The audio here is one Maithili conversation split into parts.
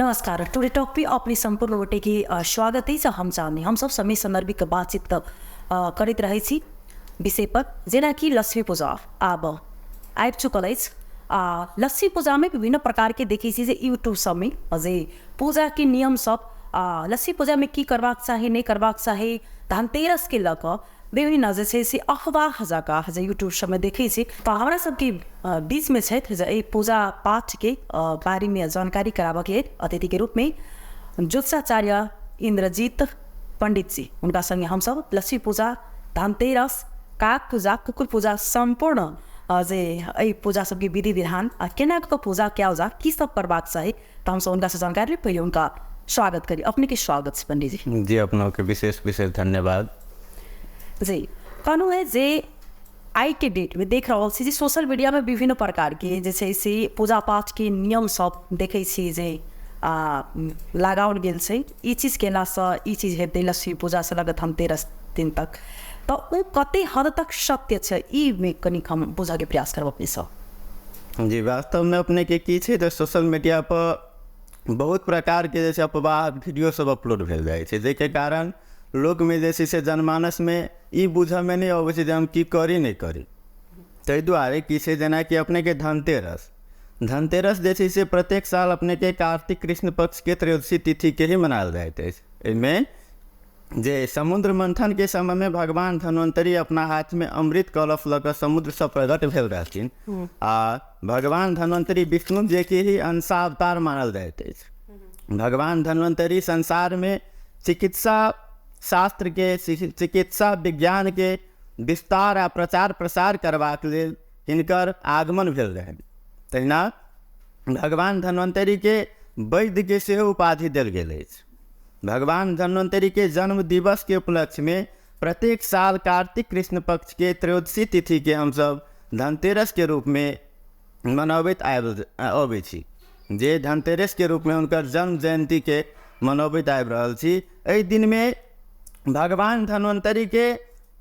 नमस्कार, टुडे टॉक पे अपने सम्पूर्ण गोटे के स्वागत अछि। हम चाँदनी हमसब समय संदर्भिक बातचीत करैत रहै छी विषय पर, जेनाकि लक्ष्मी पूजा आब आबि चुकल अछि। आ लक्ष्मी पूजामे विभिन्न प्रकारके देखै छी जे यूट्यूब सबमे जे पूजाके नियम सब, लक्ष्मी पूजामे की करबाक चाही, नहि करबाक चाही, धनतेरसके लऽ कऽ विभिन्न जे छै से अफवाह जकाँ जे यूट्यूब सबमे देखै छी। तऽ हमरा सबके बीचमे छथि जे एहि पूजा पाठके बारेमे जानकारी कराबऽके लेल अतिथिके रूपमे ज्योतिषाचार्य इन्द्रजीत पंडित जी। हुनका संगे हमसब लक्ष्मी पूजा, धनतेरस, काग पूजा, कुकुर पूजा, सम्पूर्ण जे एहि पूजा सबके विधि विधान आ केना कऽ पूजा कयल जा, की सब करबाक चाही, तऽ हमसब हुनकासँ जानकारी ली। पहिले हुनका स्वागत करी। अपने के स्वागत छै पंडित जी। जी, अपनों के विशेष विशेष धन्यवाद। जी, कहलहुँ है जे आइ के डेट में देख रहल छी जे सोशल मीडिया में विभिन्न प्रकार के जे छै से पूजा पाठ के नियम सब देखै छी जे लगाओल गेल छै। ई चीज केलासँ ई चीज हेतै लक्ष्मी पूजासँ लऽ कऽ धनतेरस दिन तक, तऽ ओ कते हद तक सत्य छै, ई मे कनिक हम बुझऽके प्रयास करब अपनेसँ। जी, वास्तवमे अपनेके की छै तऽ सोशल मीडिया पर बहुत प्रकारके जे छै अफवाह वीडियो सब अपलोड भेल जाइ छै, जाहिके कारण लोकमे जे छै से जनमानसमे ई बुझऽमे नहि अबै छै जे हम की करी नहि करी। ताहि दुआरे की छै, जेनाकि अपनेके धनतेरस धनतेरस जे छै से प्रत्येक साल अपनेके कार्तिक कृष्ण पक्षके त्रयोदशी तिथिके ही मनायल जाइत अछि। एहिमे जे समुद्र मंथनके समयमे भगवान धन्वन्तरी अपना हाथमे अमृत कलश लऽ कऽ समुद्रसँ प्रकट भेल रहथिन, आ भगवान धन्वन्तरी विष्णु जेके ही अंशावतार मानल जाइत अछि। भगवान धन्वन्तरी संसारमे चिकित्सा शास्त्रके, चिकित्सा विज्ञानके विस्तार आ प्रचार प्रसार करबाक लेल हिनकर आगमन भेल रहनि। तहिना भगवान धन्वन्तरीके वैद्यके सेहो उपाधि देल गेल अछि। भगवान धन्वन्तरीके जन्म दिवसके उपलक्ष्यमे प्रत्येक साल कार्तिक कृष्ण पक्षके त्रयोदशी तिथिके हमसब धनतेरसके रूपमे मनबैत आबि अबै छी, जे धनतेरसके रूपमे हुनकर जन्म जयन्तीके मनबैत आबि रहल छी। एहि दिनमे भगवान धन्वन्तरीके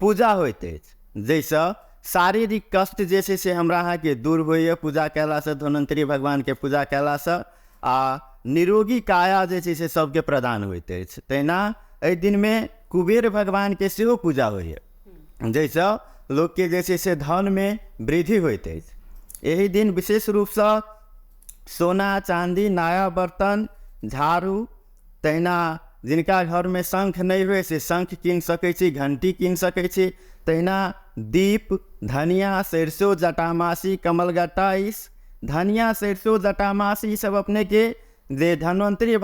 पूजा होइत अछि, जाहिसँ शारीरिक कष्ट जे छै से हमरा अहाँके दूर होइए पूजा कयलासँ, धन्वन्तरी भगवानके पूजा कयलासँ, आ निरोगी काया जे छै से सबके प्रदान होइत अछि। तहिना एहि दिनमे कुबेर भगवानके सेहो पूजा होइए, जाहिसँ लोकके जे छै से धनमे वृद्धि होइत अछि। एहि दिन विशेष रूपसँ सोना चाँदी, नया बर्तन, झाड़ू, तहिना जिनका घरमे शङ्ख नहि होइ से शङ्ख कीन सकै छी, घण्टी कीन सकै छी। तहिना दीप, धनिया, सरिसो, जटामासी, कमलगट्टा, इस धनिया, सरिसो, जटामासी ईसब अपनेके जे धन्वन्तरी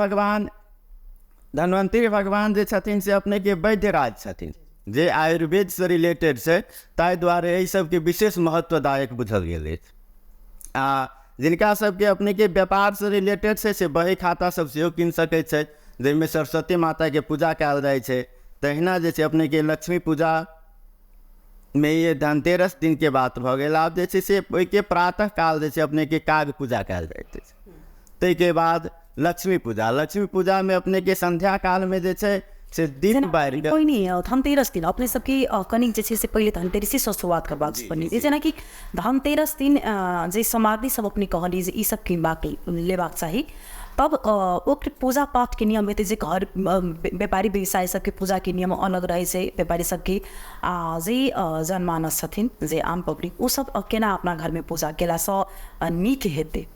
भगवान जे छथिन से अपनेके वैद्यराज छथिन, जे आयुर्वेदसँ रिलेटेड छै, ताहि दुआरे एहि सबके विशेष महत्वदायक बुझल गेल अछि। आ जिनका सबके अपनेके व्यापारसँ रिलेटेड छै से बही खाता सब सेहो कीन सकै छै, जाहिमे सरस्वती माताके पूजा कयल जाइ छै। तहिना जे छै अपनेके लक्ष्मी पूजा मे ये धनतेरस दिनके बात भऽ गेल। आब जे छै से ओहिके प्रातः काल जे छै अपनेके काग पूजा कयल जाइत अछि। ताहिके बाद लक्ष्मी पूजा, लक्ष्मी पूजामे अपनेके संध्या कालमे जे छै से दीप बारि कऽ पहिने धनतेरस दिन अपने सबके कनिक जे छै से पहिले धनतेरसेसँ शुरुआत करबाक छै। जेनाकि धनतेरस दिन जे सामग्री सब अपने कहलियै जे ई सब किनबाक लेबाक चाही, तब ओकर पूजा पाठके नियम हेतै जे घर व्यापारी व्यवसाय सबके पूजाके नियम अलग रहै छै, व्यापारी सबके, आ जे जनमानस छथिन जे आम पब्लिक ओ सब केना अपना घरमे पूजा केलासँ नीक हेतै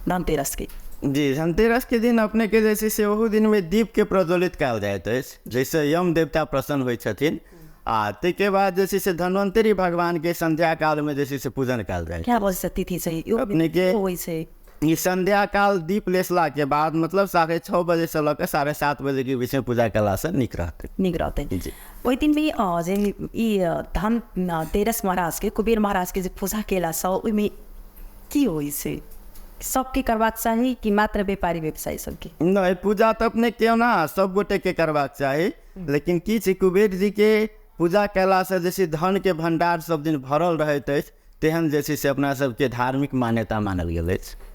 धनतेरसके? जी, धनतेरसके दिन अपनेके जे छै से ओहू दिनमे दीपके प्रज्वलित कयल जाइत अछि, जाहिसँ यम देवता प्रसन्न होइ छथिन। आ ताहिके बाद जे छै से धन्वन्तरी भगवानके संध्या कालमे जे छै से पूजन कयल जाइ छै। बजेसँ तिथि छै अपनेके? होइ छै ई संध्या काल दीप लेसलाके बाद, मतलब 6:30 बजेसँ लऽ कऽ 7:30 बजेके बीचमे पूजा कयलासँ नीक रहतै। नीक रहतै जी। ओहि दिनमे जे ई धनतेरस महाराजके, कुबेर महाराजके जे पूजा केलासँ ओहिमे की होइ छै? सबके करबाक चाही कि मात्र व्यापारी व्यवसायी सबके? नहि, पूजा तऽ अपने केना सब गोटेके करबाक चाही, लेकिन की छै कुबेर जीके पूजा कयलासँ जे छै धनके भण्डार सब दिन भरल रहैत अछि, तेहन जे छै से अपना सबके धार्मिक मान्यता मानल गेल अछि।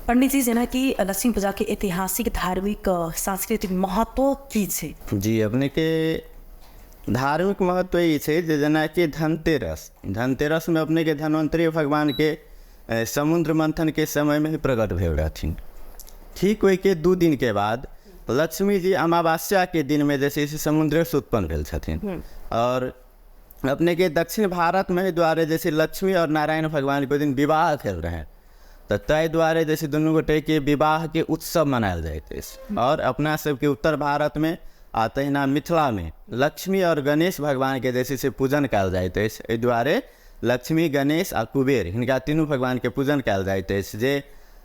पंडित जी, जेनाकि लक्ष्मी पूजाके ऐतिहासिक, धार्मिक, सांस्कृतिक महत्व की छै? जी, अपनेके धार्मिक महत्व ई छै जे जेनाकि धनतेरस धनतेरसमे अपनेके धन्वन्तरी भगवानके समुद्र मंथनके समयमे ही प्रकट भेल रहथिन। ठीक ओहिके 2 दिन के बाद लक्ष्मी जी अमावस्या के दिन में जे छै से समुद्रेसँ उत्पन्न भेल छथिन। और अपने के दक्षिण भारत में दुआरे जैसे लक्ष्मी और नारायण भगवान के ओहि दिन विवाह भेल रहै, तऽ ताहि दुआरे जे छै दुनू गोटेके विवाहके उत्सव मनायल जाइत अछि। और अपना सबके उत्तर भारतमे आ तहिना मिथिलामे लक्ष्मी और गणेश भगवानके जे छै से पूजन कयल जाइत अछि। एहि दुआरे लक्ष्मी, गणेश आ कुबेर हिनका तीनू भगवानके पूजन कयल जाइत अछि। जे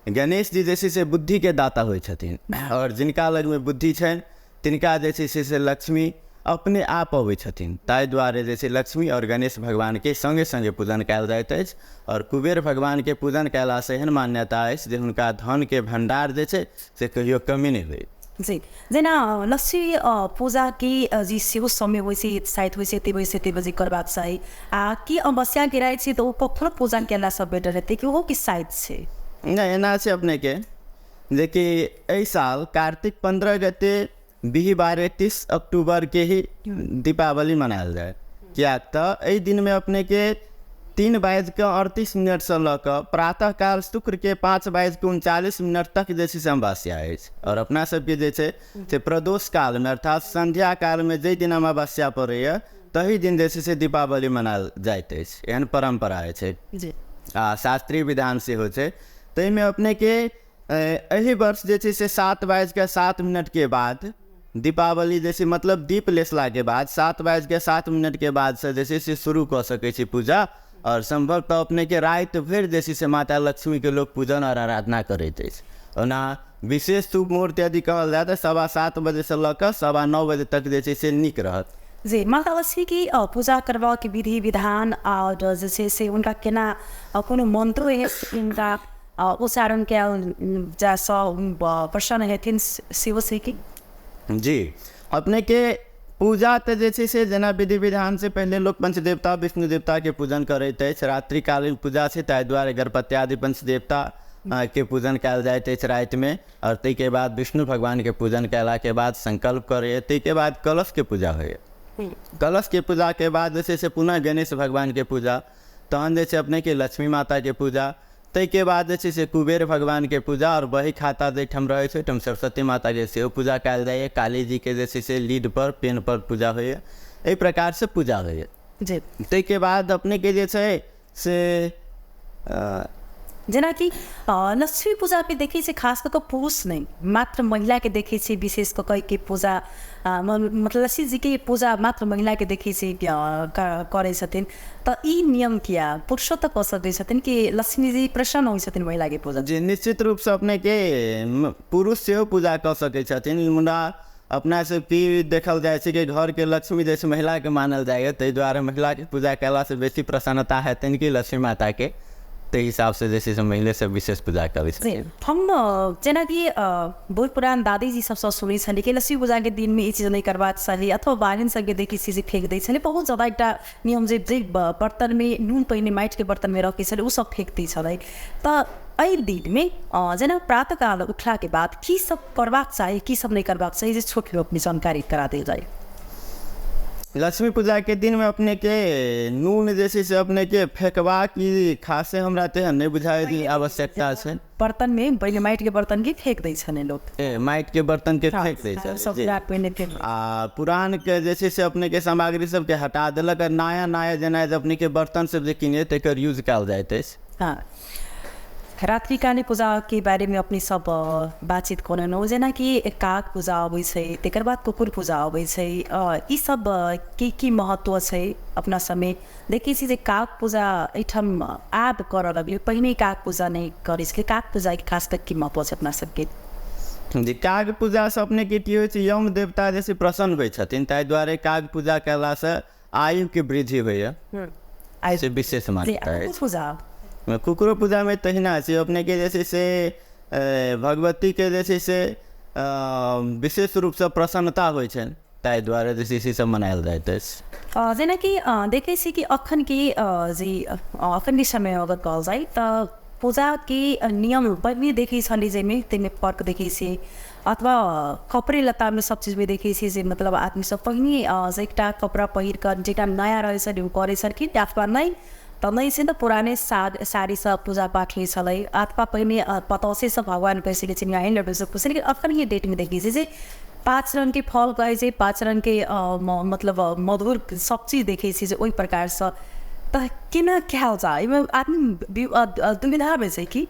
गणेश जी जे छै से बुद्धिके दाता होइ छथिन और जिनका लगमे बुद्धि छनि तिनका जे छै से लक्ष्मी अपने आप अबै छथिन। ताहि दुआरे जे छै लक्ष्मी और गणेश भगवानके सङ्गे सङ्गे पूजन कयल जाइत अछि। और कुबेर भगवानके पूजन कयलासँ एहन मान्यता अछि जे हुनका धनके भण्डार जे छै से कहियो कमी नहि होइ। जी, जेना लक्ष्मी पूजाके जे सेहो समय होइ छै, शायद होइ छै एते बजे से एते बजे करबाक चाही, आ की अमावस्या के राति छै तऽ ओ कखनो पूजा केलासँ बेटर हेतै कि ओहो किछु शायद छै? नहि, एना छै अपनेके जेकि एहि साल कार्तिक 15 गते बिहिवार 31 अक्टूबर के ही दीपावली मनायल जाय, किएक तऽ एहि दिनमे अपनेके 3:38 लऽ कऽ प्रातःकाल शुक्रके 5:39 तक जे छै से अमावस्या अछि। आओर अपना सबके जे छै से प्रदोष कालमे अर्थात संध्या कालमे जाहि दिन अमावस्या पड़ैए तही दिन जे छै से दीपावली मनायल जाइत अछि। एहन परम्परा अछि आ शास्त्रीय विधान सेहो छै। ताहिमे अपनेके एहि वर्ष जे छै से 7:07 के बाद दीपावली जे छै मतलब दीप लेसलाके बाद 7:07 के बादसँ जे छै से शुरू कऽ सकै छी पूजा। और सम्भवतः अपनेके राति भरि जे छै से माता लक्ष्मीके लोक पूजन आओर आराधना करैत अछि। ओना विशेष शुभ मुहूर्त यदि कहल जाय तऽ 7:15 बजेसँ लऽ कऽ 9:15 बजे तक जे छै से नीक रहत। जी, माता लक्ष्मी की पूजा करबाक विधि विधान और जे छै से हुनका केना कोनो मंत्रो हुनका उच्चारण कयल जासँ प्रसन्न हेथिन सेहो छै कि? जी, अपनेके पूजा तऽ जे छै से जेना विधि विधान से पहिले लोक पंचदेवता विष्णु देवताके पूजन करैत अछि। रात्रिकालीन पूजा छै ताहि दुआरे गणपत्यादि पंचदेवता के पूजन कयल जाइत अछि रातिमे। और ताहिके बाद विष्णु भगवानके पूजन कयलाके बाद संकल्प करैए, ताहिके बाद कलशके पूजा होइए। कलशके पूजाके बाद जे छै से पुनः गणेश भगवानके पूजा, तहन जे छै अपनेके लक्ष्मी माताके पूजा, ताहिके बाद जे छै से कुबेर भगवानके पूजा। और बही खाता जाहिठाम रहै छै ओहिठाम सरस्वती माताके सेहो पूजा कयल जाइए। काली जीके जे छै से लीड पर पेन पर पूजा होइए। एहि प्रकारसँ पूजा होइए। जी, ताहिके बाद अपनेके जे छै से जेनाकि लक्ष्मी पूजामे देखै छियै खास कऽ कऽ पुरुष नहि मात्र महिलाके देखै छियै, विशेष कऽ कऽ के पूजा मतलब लक्ष्मी जीके पूजा मात्र महिलाके देखै छियै करै छथिन, तऽ ई नियम किया? पुरुषो तऽ कऽ सकै छथिन कि लक्ष्मी जी प्रसन्न होइ छथिन महिलाके पूजा? जी, निश्चित रूपसँ अपनेके पुरुष सेहो पूजा कऽ सकै छथिन, मुदा अपना सब की देखल जाइ छै कि घरके लक्ष्मी जैसे महिलाके मानल जाइए, ताहि दुआरे महिलाके पूजा कयलासँ बेसी प्रसन्नता हेतनि कि लक्ष्मी माताके। ताहि हिसाबसँ जे छै से महिले सब विशेष पूजा करै छथिन। हम जेनाकि बूढ़ पुरान दादीजी सबसँ सुनै छलियै कि लक्ष्मी पूजाके दिनमे ई चीज नहि करबाक चाही, अथवा बाढ़नि सबके देखै छियै जे फेक दै छलै। बहुत ज्यादा एकटा नियम जे बर्तनमे नून पहिने माटिके बर्तनमे रखै छलै ओ सब फेक दै छलै। तऽ एहि दिनमे जेना प्रातःकाल उठलाके बाद की सब करबाक चाही की सब नहि करबाक चाही जे छोट अपने जानकारी करा देल जाय? लक्ष्मी पूजाके दिनमे अपनेके नून जे छै से अपनेके फेकबाक ई खासे हमरा तेहन नहि बुझाइ जे आवश्यकता छै। बर्तनमे पहिले माटिके बर्तनके फेक दै छलै लोक, माटिके बर्तनके फेक दै छलै आ पुरानके जे छै से अपनेके सामग्री सबके हटा देलक आ नया नया जेना अपनेके बर्तन सब जे किने तकर यूज कयल जाइत अछि। हाँ, रात्रिकालीन पूजाके बारेमे अपने सब बातचीत करेलहुँ, जेनाकि काग पूजा अबै छै, तकर बाद कुकुर पूजा अबै छै, ई सब के की महत्व छै अपना सबमे? देखै छी जे काग पूजा एहिठाम आब करऽ लगलै, पहिने काग पूजा नहि करै छलै। काग पूजाके खास कऽ की महत्व छै अपना सबके? जी, काग पूजासँ अपनेके की होइ छै, यम देवता जैसे प्रसन्न होइ छथिन, ताहि दुआरे काग पूजा कयलासँ आयुके वृद्धि होइए, से विशेष मान्यता अछि। पूजा कुकुरो पूजामे तहिना छै, अपनेके जे छै से भगवतीके जे छै से विशेष रूपसँ प्रसन्नता होइ छनि, ताहि दुआरे जे छै से सब मनायल जाइत अछि। जेनाकि देखै छी कि अखनके जे अखनके समय अगर कहल जाय तऽ पूजाके नियम पहिने देखै छली जाहिमे ताहिमे फर्क देखै छियै, अथवा कपड़े लत्तामे सब चीजमे देखै छियै जे मतलब आदमी सब पहिने एकटा कपड़ा पहिर कऽ जेकरा नया रहै छलै ओ करै छलखिन, अथवा नहि तऽ नहि छै ने, पुराने साड़ीसँ पूजा पाठ होइ छलै अथवा पहिने पतौसेसँ भगवान कहि सकै छी, लड्डू सब पूजै। लेकिन अखन के डेटमे देखै छी जे 5 रङ्गके फल कहै छै, 5 रङ्गके मतलब मधुर सब चीज देखै छी जे ओहि प्रकारसँ, तऽ केना कयल जाय? एहिमे आदमी दुविधामे छै कि।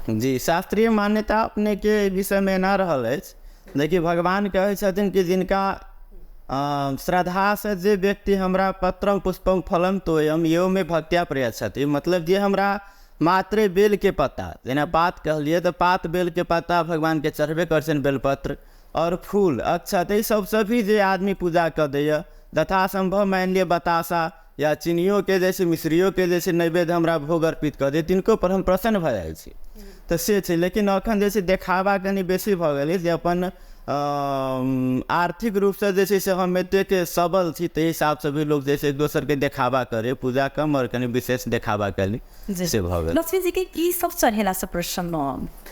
जी, शास्त्रीय मान्यता अपनेके विषयमे एना रहल अछि। देखिए, भगवान कहै छथिन कि जिनका श्रद्धासँ जे व्यक्ति हमरा पत्रम पुष्पम फलम तोयम यो मे भक्त्या प्रयच्छति, मतलब जे हमरा मात्रे बेलके पत्ता, जेना पात कहलियै तऽ पात बेलके पत्ता भगवानके चढ़बे करै छनि, बेलपत्र और फूल अक्षत, एहि सबसँ भी जे आदमी पूजा कऽ दैए, यथासम्भव मानि लिअ बताशा या चीनियोके जैसे मिश्रियोके जैसे नैवेद्य हमरा भोग अर्पित कऽ दे, तिनको पर हम प्रसन्न भऽ जाइ छी, तऽ से छै। लेकिन एखन जे छै देखावा कनि बेसी भऽ गेलै जे अपन आर्थिक रूपसँ जे छै से हम एतेक सबल छी, ताहि हिसाबसँ भी लोक जे छै एक दोसरके देखावा करे, पूजा कम आओर कनि विशेष देखावा करी, से भऽ गेल। लक्ष्मी जी के की सब चढ़ेलासँ प्रसन्न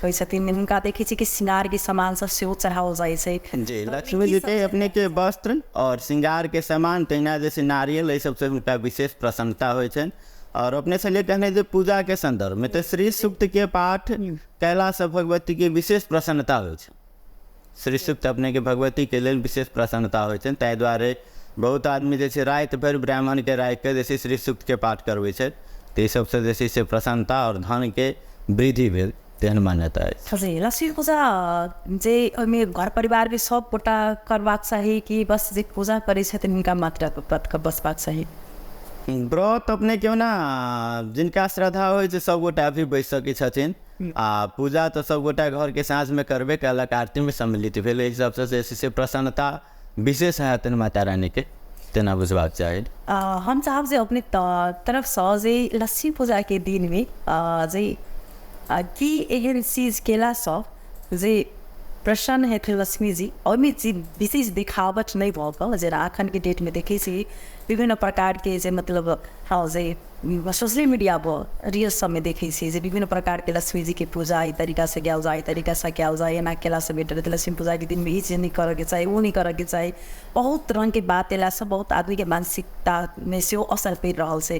होइ छथिन? हुनका देखै छी कि श्रृंगारके सामान सब सेहो चढ़ाओल जाइ छै। जी, लक्ष्मी जी के अपने के वस्त्र और श्रृंगार के सामान, तहिना जैसे नारियल, एहि सबसँ हुनका विशेष प्रसन्नता होइ छनि। और अपने से लिए कहने जे पूजा के संदर्भ में तऽ श्री सूक्त के पाठ कयलासँ भगवती के विशेष प्रसन्नता होइ छै। श्री सूक्त अपने के भगवती के लेल विशेष प्रसन्नता होइ छनि, ताहि दुआरे बहुत आदमी जे छै राति भरि ब्राह्मण के राखि कऽ जे छै श्री सूक्त के पाठ करबै छै, तऽ ई सबसँ जे छै से प्रसन्नता आओर धन के वृद्धि भेल, तेहन मान्यता अछि। जी, लक्ष्मी पूजा जे ओहिमे घर परिवारमे सब गोटा करबाक चाही कि बस जे पूजा करै छथिन हुनका मात्र व्रत कऽ बसबाक चाही? व्रत अपने के ओना जिनका श्रद्धा होइ छै सबगोटा भी बैस सकै छथिन, आ पूजा तऽ सबगोटा घरके साँझमे करबे कयलक, आरतीमे सम्मिलित भेल, एहि सबसँ जे छै से प्रसन्नता विशेष हेतनि माता रानीके, तेना बुझबाक चाही। हम चाहब जे अपने तरफसँ जे लक्ष्मी पूजाके दिनमे जे की एहन चीज केलासँ जे प्रसन्न हेथिन लक्ष्मी जी, ओहिमे विशेष देखावट नहि भऽ कऽ, जेना अखनके डेटमे देखै छी विभिन्न प्रकारके जे मतलब हँ जे सोशल मीडिया पर रील सबमे देखै छी जे विभिन्न प्रकारके लक्ष्मी जीके पूजा एहि तरीकासँ कयल जाय, एहि तरीकासँ कयल जाय, एना केलासँ बेटर हेतै, लक्ष्मी पूजाके दिनमे ई चीज नहि करऽके चाही, ओ नहि करऽके चाही, बहुत रङ्गके बात अयलासँ बहुत आदमीके मानसिकतामे सेहो असर पड़ि रहल छै।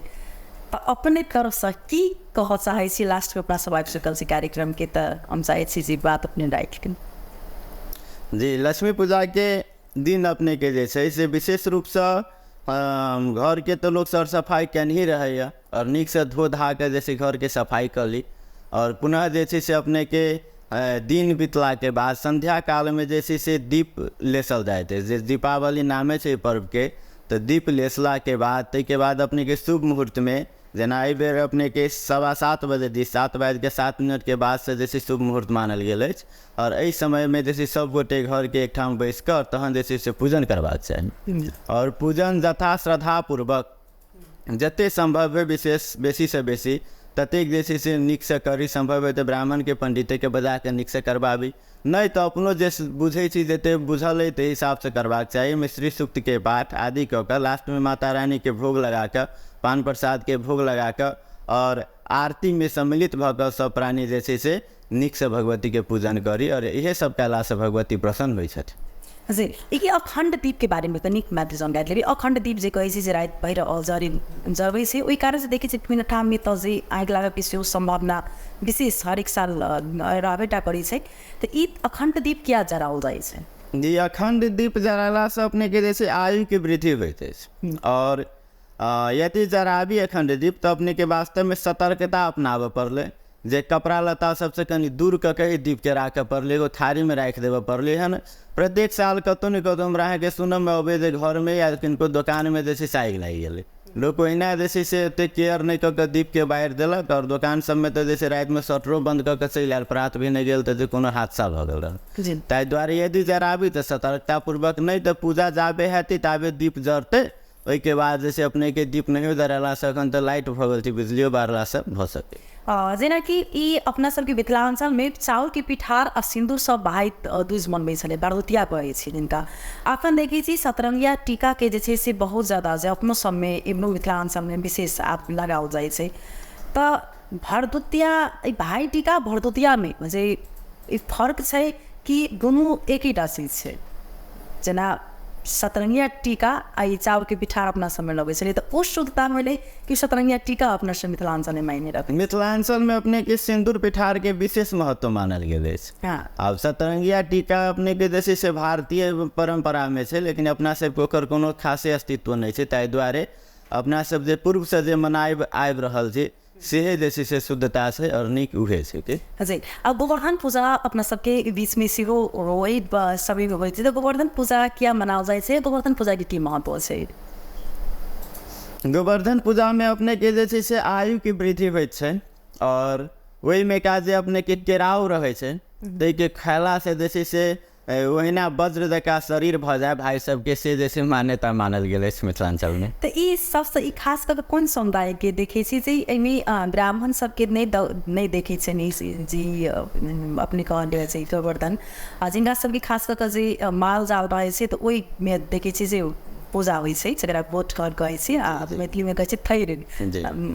तऽ अपने तरफसँ की कहऽ चाहै छी? लास्टमे अपना सब आबि चुकल छी कार्यक्रमके, तऽ हम चाहै छी जे बात अपने राखि। जी, लक्ष्मी पूजाके दिन अपनेके जे छै से विशेष रूपसँ घरके तऽ लोक सर सफाइ केनही रहैए आओर नीकसँ धो धा कऽ जे छै घरके सफाइ कऽ ली, आओर पुनः जे छै से अपनेके दिन बितलाके बाद सन्ध्या कालमे जे छै से दीप लेसल जाइत अछि, जे दीपावली नामे छै पर्वके, तऽ दीप लेसलाके बाद ताहिके बाद अपनेके शुभ मुहूर्तमे, जेना एहिबेर अपनेके 7:15 बजे दिस 7:07 के बादसँ जे छै शुभ मुहूर्त मानल गेल अछि, आओर एहि समयमे जे छै सबगोटे घरके एकठाम बैस कऽ तहन जे छै से पूजन करबाक चाही, आओर पूजन यथा श्रद्धापूर्वक जतेक सम्भव होइ विशेष बेसीसँ बेसी ततेक जे छै से नीकसँ करी, सम्भव होइ तऽ ब्राह्मणके पण्डितके बजाकऽ नीकसँ करबाबी, नहि तऽ अपनो जे बुझै छी जतेक बुझल अइ ताहि हिसाबसँ करबाक चाही। ओहिमे श्री सूक्तके पाठ आदि कऽ कऽ लास्टमे माता रानीके भोग लगाकऽ पान प्रसादके भोग लगाकऽ आओर आरतीमे सम्मिलित भऽ कऽ सब प्राणी जे छै से नीकसँ भगवतीके पूजन करी, आओर इएह सब कयलासँ भगवती प्रसन्न होइ छथि। जी, ई अखण्ड दीपके बारेमे कनिक मात्र जानकारी लेबै। अखण्ड दीप जे कहै छै जे राति भरि जरै जरबै छै, ओहि कारणसँ देखै छियै विभिन्न ठाममे तऽ जे आगि लागऽके सेहो सम्भावना विशेष हरेक साल रहबे टा करै छै, तऽ ई अखण्ड दीप किया जराओल जाइ छै? जी, अखण्ड दीप जरालासँ अपनेके जे छै आयुके वृद्धि होइत अछि, आओर यदि जराबी अखण्ड दीप तऽ अपनेके वास्तवमे सतर्कता अपनाबऽ पड़लै, जे कपड़ा लत्ता सबसँ कनि दूर कऽ के ही दीपके राखऽ पड़लै, एगो थारीमे राखि देबऽ पड़लै हन। प्रत्येक साल कतहु ने कतहु हमरा अहाँके सुनऽमे अबै जे घरमे या किनको दोकानमे जे छै से आगि लागि गेलै, लोक ओहिना जे छै से ओतेक केयर नहि कऽ कऽ दीपके बारि देलक, आओर दोकान सबमे तऽ जे छै रातिमे शटरो बन्द कऽ कऽ चलि आयल, प्रात भी नहि गेल तऽ जे कोनो हादसा भऽ गेल रहल। ताहि दुआरे यदि जराबी तऽ सतर्कतापूर्वक, नहि तऽ पूजा जाबे हेतै ताबे दीप जरतै, ओहिके बाद जे छै अपनेके दीप नहियो जरेलासँ एखन तऽ लाइट भऽ गेल छै, बिजलियो बारलासँ भऽ सकै। जेनाकि ई अपना सबके मिथिलाञ्चलमे चाउरके पिठार आ सिन्दूर सब भाइ दूज मनबै छलै, भरदुतिया कहै छै जिनका। अखन देखै छी सतरंगिया टीकाके जे छै से बहुत ज्यादा जे अपनो सबमे एमनो मिथिलाञ्चलमे विशेष आब लगाओल जाइ छै, तऽ भरदुतिया ई भाइ टीका भरदुतियामे जे ई फर्क छै कि दुनू एकेटा चीज छै? जेना सतरंगिया टीका आ ई चाउरके पिठार अपना सबमे लगै छलै, तऽ ओ शुद्धता भेलै कि सतरंगिया टीका अपना सब मिथिलाञ्चलमे मायने रखै? मिथिलाञ्चलमे अपनेके सिन्दूर पिठारके विशेष महत्व मानल गेल अछि। आब सतरंगिया टीका अपनेके जे छै से भारतीय परम्परामे छै, लेकिन अपना सबके ओकर कोनो खासे अस्तित्व नहि छै। ताहि दुआरे अपना सब जे पूर्वसँ जे मनाबि आबि रहल छै सेहे जे छै से शुद्धता छै आओर नीक उहे छै कि। जी, आ गोवर्धन पूजा अपना सबके बीचमे सेहो ओहि समयमे होइ छै, तऽ गोवर्धन पूजा किया मनाओल जाइ छै, गोवर्धन पूजाके की महत्व छै? गोवर्धन पूजामे अपनेके जे छै से आयुके वृद्धि होइत छै आओर ओहिमे का जे अपनेके केराउ रहै छै ताहिके खयलासँ जे छै से ओहिना वज्र जकाँ शरीर भऽ जाय भाइ सबके, से जे छै मान्यता मानल गेल अछि मिथिलाञ्चलमे। तऽ ई सबसँ ई खास कऽ कोन समुदायके देखै छी जे एहिमे ब्राह्मण सबके नहि देखै छनि जे अपने कहल छै गोवर्धन, आ जिनका सबके खास कऽ जे माल जाल रहै छै तऽ ओहिमे देखै छी जे पूजा होइ छै, जकरा गोठ घर कहै छै आ मैथिलीमे कहै छै थैर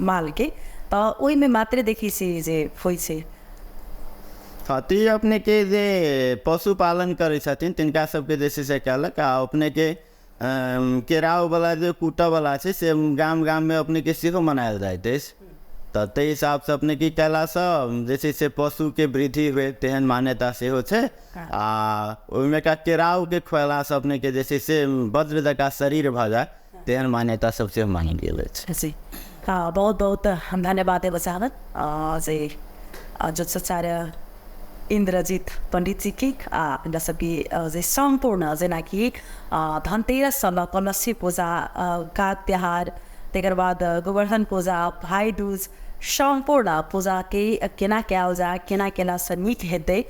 मालके, तऽ ओहिमे मात्रे देखै छी जे होइ छै। हँ, तऽ ई अपनेके जे पशुपालन करै छथिन तिनका सबके जे छै से कयलक। आ अपनेके केराववला जे कूटऽवला छै से गाम गाममे अपनेके सेहो मनायल जाइत अछि। तऽ ताहि हिसाबसँ अपनेके कयलासँ जे छै से पशुके वृद्धि हुए तेहन मान्यता सेहो छै। आ ओहिमे का केरावके खुएलासँ अपनेके जे छै से वज्र जकाँ शरीर भऽ जाय तेहन मान्यता सब सेहो मानल गेल अछि। जी, बहुत बहुत हम धन्यवाद देबऽ चाहब जे ज्योतिषाचार्य इन्द्रजीत पंडित जी के आ हमरा सबके जे सम्पूर्ण जेनाकि धनतेरससँ लऽ कऽ लक्ष्मी पूजा का त्योहार, तकर बाद गोवर्धन पूजा, भाइ दूज, सम्पूर्ण पूजाके केना कयल जाय, केना केलासँ नीक हेतै,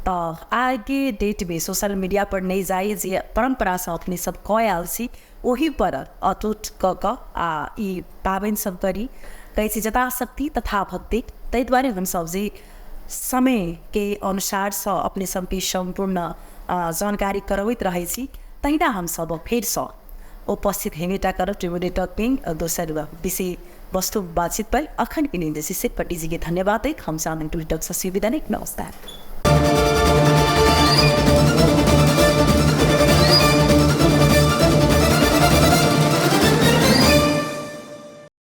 तऽ आइके डेटमे सोशल मीडिया पर नहि जाइ, जे परम्परासँ अपने सब कऽ आयल छी ओहि पर अटूट कऽ कऽ आ ई पाबनि सब करी। कहै छै यथाशक्ति तथा भक्ति, ताहि दुआरे हमसब जे समयके अनुसारसँ अपने सबके सम्पूर्ण जानकारी करबैत रहै छी, तहिना हमसब फेरसँ उपस्थित हेबेटा करब ट्रिब्यून टॉकिंग दोसर विषय वस्तु बातचीत पर। अखन के लेल जे छै से पंडित जी के धन्यवाद दैत हम चाँदनी टॉक से विदा। नमस्कार।